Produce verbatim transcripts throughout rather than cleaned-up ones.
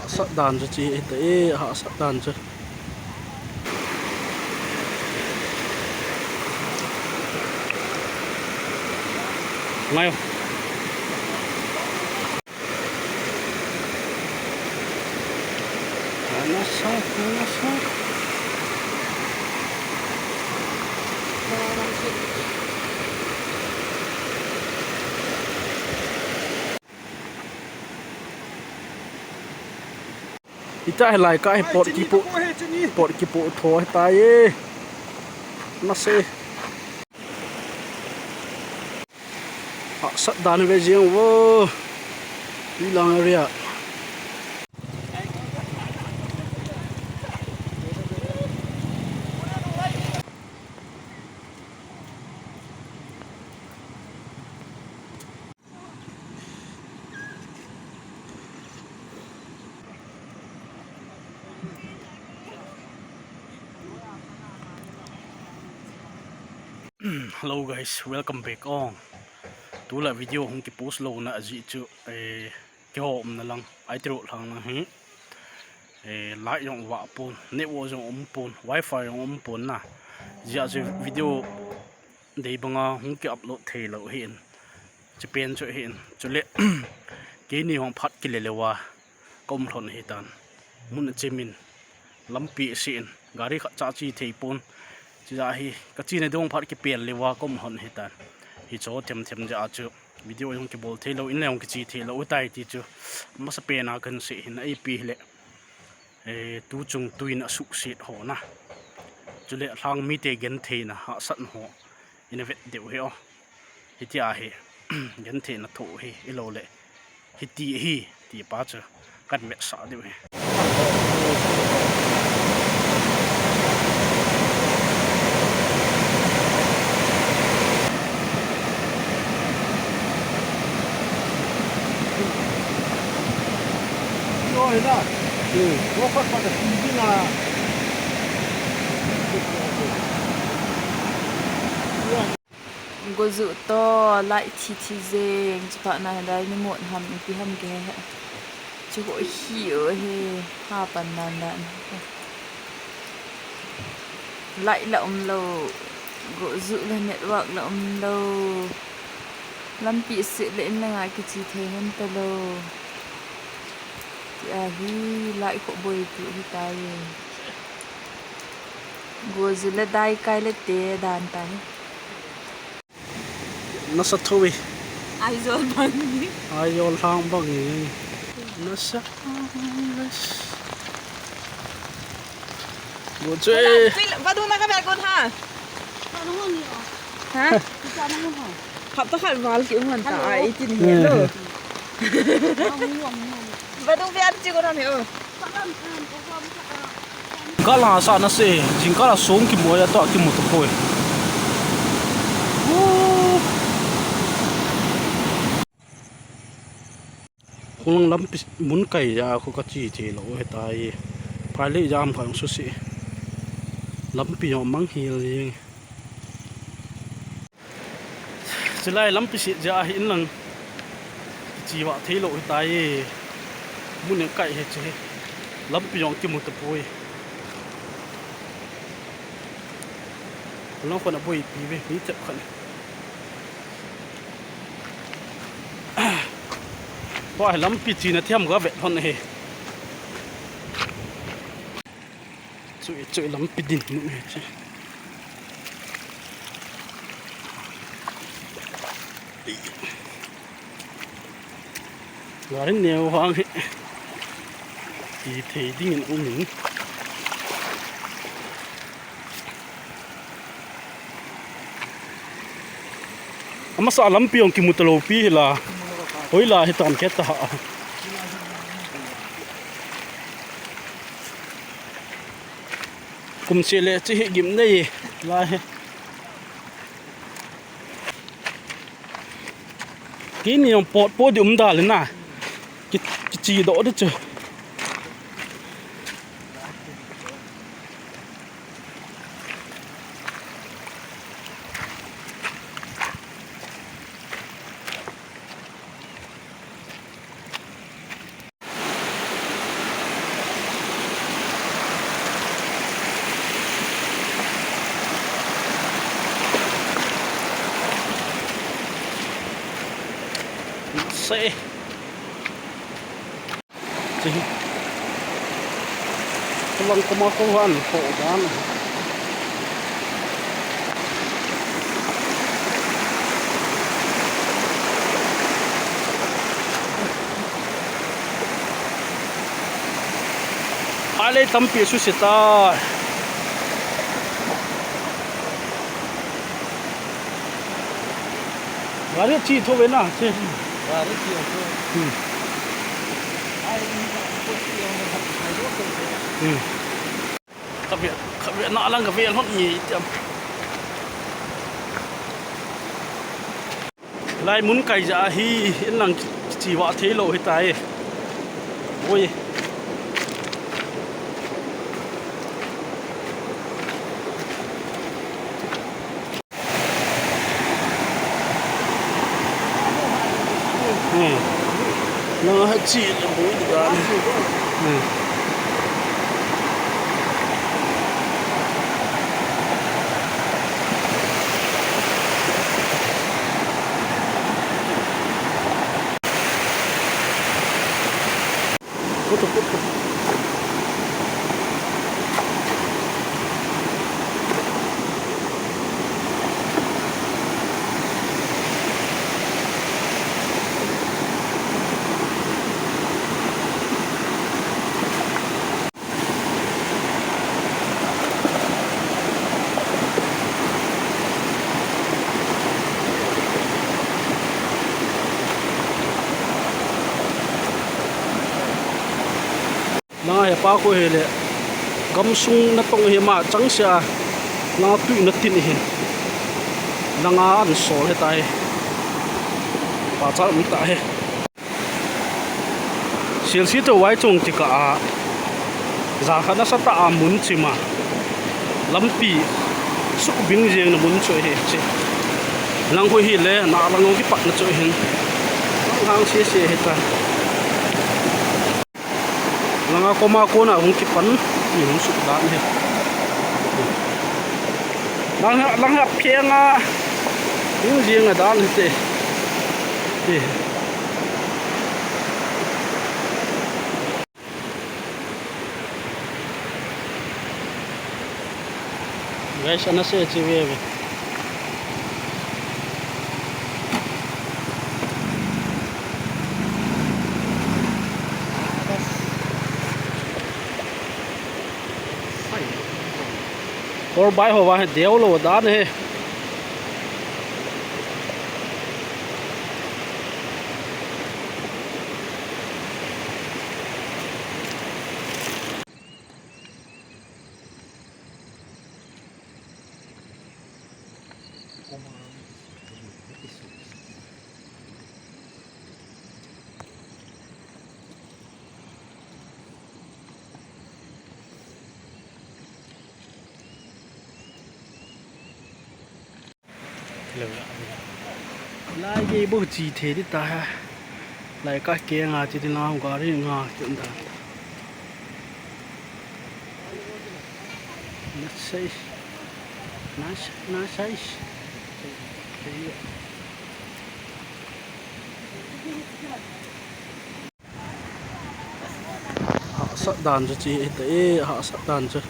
Sat dan chu chi hita e, ha sat dan chu. Ngai. Nasa, nasa. Hita hilai ka hi pot kipo, pot kipo tho hita e. Nasa. Hahsat dan ve jeng vo. Twilang area. Hello guys, welcome back on. Tulai video hung kipost louna ajeh chu, eh, kihou umna lang, ai tiro lang lang hi. Eh, light jong vah pon, network jong um pon, wifi jong um pon na. Jia chu video dei banga hung ki upload thei lou hin. Chipen chu hin. Chule, keini hung phat kile leuva ka um lhon hitan. Mun a chimin, lampi sin, gari khat cha chi thei pon. Chija hi, ka china dong phat kipel leuva ka um lhon hitan. Hicho them them ja chu. Video jong kibol thei lou, in le jong kichi thei lou tai ti chu. Masa pena kan sei hin a ipi hile. Eh, tu chung tuin a suhset ho na. Chule lhang mite gentheina hahsatna ho. Ina vet diu hi o. Hitia hi. Gentheina tho hi ilou le. Hiti hi. Ti pa chu. Kan vetsah diu hi. Gojuh to, light thi thi jeng, chuphat na hilai ni mot ham, ipi ham kihe. Chu ho hi o he, ha pan dan dan. Light la um lou, gojuh le network la um lou. Lampi sit le in le nga kichi thei ngen ta lou. Tia hi light kho boi tu hi tai. Gojuh le dai kai le te dan tai. Nasa tho e. Aizawl bang ni. Aizawl lhang bang ni. Nasa. Go chu e. Vadung na ka bag got ha. Ha? Hapta khat val ki um ngan ta. Ai tin he lo. Vadung bag chi got ha me o. Kala sa na se, jingkala song kimu a tua kimu tapoi. Khulang lampi mun kai ja khu kachi thei lou hitai. Phai le jam kha su si. Lampi jong mang hel jeng. Chulai lampi sit ja hi in lang. Chi va thei lou hitai. Mun kai he che. Lampi jong kimu tapoi. Long khon a boi pi ve, mi tep khan. Tua hi lampi china thiam ga vet hon he. Chu, chu lampi din mun he che. Gari neo hang hi. Ti thei ding in um in. Amasa lampi jong kimu talou pi hi la. Hoi la hi tan ke ta ha. Kum se le chi hi gim nei la hi. Keini jong pot po di um da le na. Ki, kichi doh di chu. Sei. Chi. Lang koma ko han ko dan. Alei tampi su sita. Gari chi tho ve na, chi. Gari chi tho. Hmm. Hmm. Ka ve, ka ve na lang ka ve lhon ni tiam. Lai mun kai ja hi in lang chi va thei lo hi tai. Oi. Hmm. Nang ha chi le bui dan. Hmm. Langa he pa ko he le. Gamsung natong he ma chang sia. Langa tu natin he. Langa an sol he tai. Pa cha um ta he. Silsi to vai chung ti ka a. Za kha na sa ta a mun chi ma. Lampi. Su bing jeng na mun chu he chi. Lang ko hi le na lang ko ki pat na chu hin. Hang se se he ta. Langa koma kona hung kipan, i hung suk dan hi. Langa, langa phenga, hung jing a dan hi te. Hi. Guys, ana se chi ve ve. Four by four va he deu lo dan he. Lai gei bou chi the di ta ha. Lai ka ke nga chi di na gari nga ki um ta. Na sei. Na sei, na sei. Hahsat dan chu chi hita e, hahsat dan chu.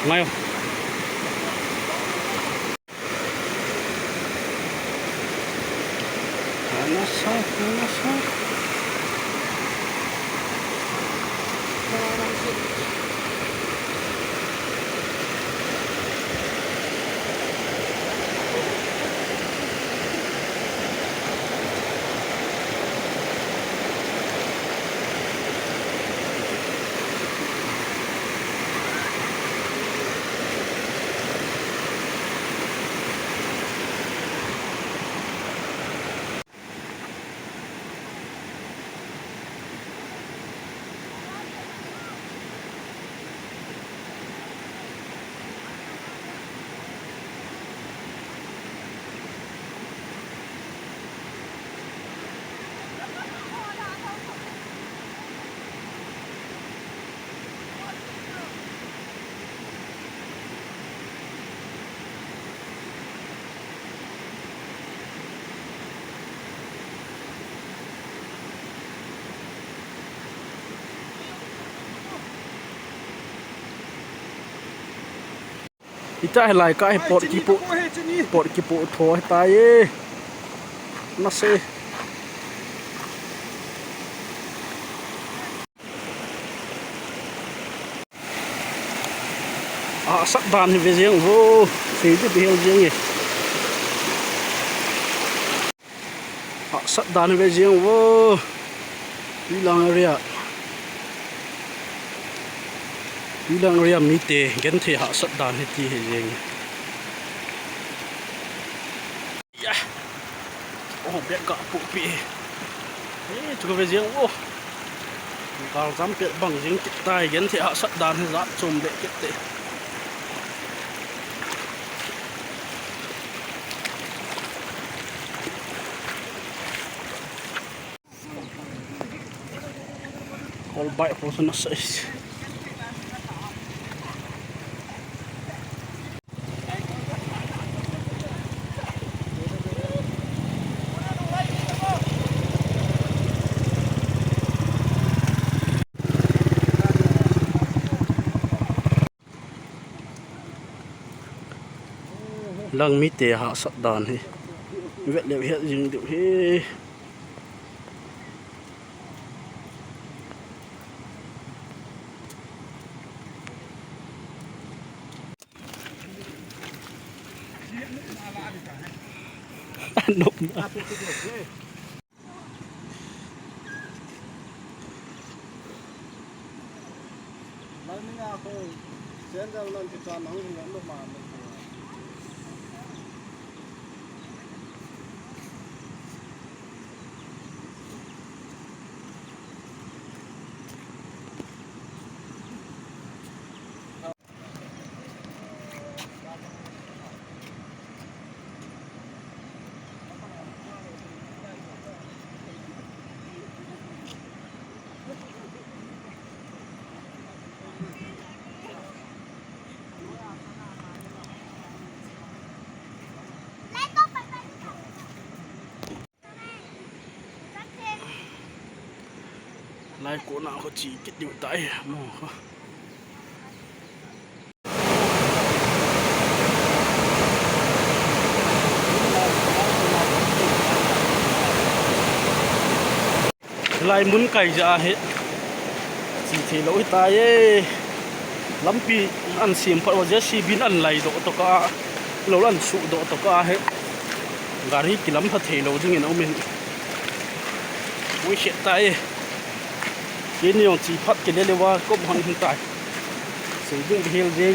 Ngai. Nasa, nasa. Hitia hilai kah hi pot kipoh, pot kipoh tho hitai e. Nase. Hahsat dan hi ve jeng vo. Sei ding hel jeng e. Hahsat dan hi ve jeng vo. Tuilang area. Tuilang area mite genthei hahsat dan hi ti hi jeng e. Ya. Oh, bek ga pupi. Eh, chu ka ve jeng vo. Galjam pet bang jeng kit tai, genthei hahsat dan hi jat chom le kit te. All bike ho sana size. Lang mite hahsat dan hi. Vet leu het jing diu hi. Anop na. Lai kona ho chi kit diu tai mo. Lai mun kai ja hi. Chi thei lou hi tai e. Lampi an sem phat ho J C B in an lai doh to ka. Lou an suh doh to ka hi. Gari kilam pha thei lou ding in um in. Ui, het tai e. Kini jong chi phat kile le va kom han hin tai. Sei ding hel je.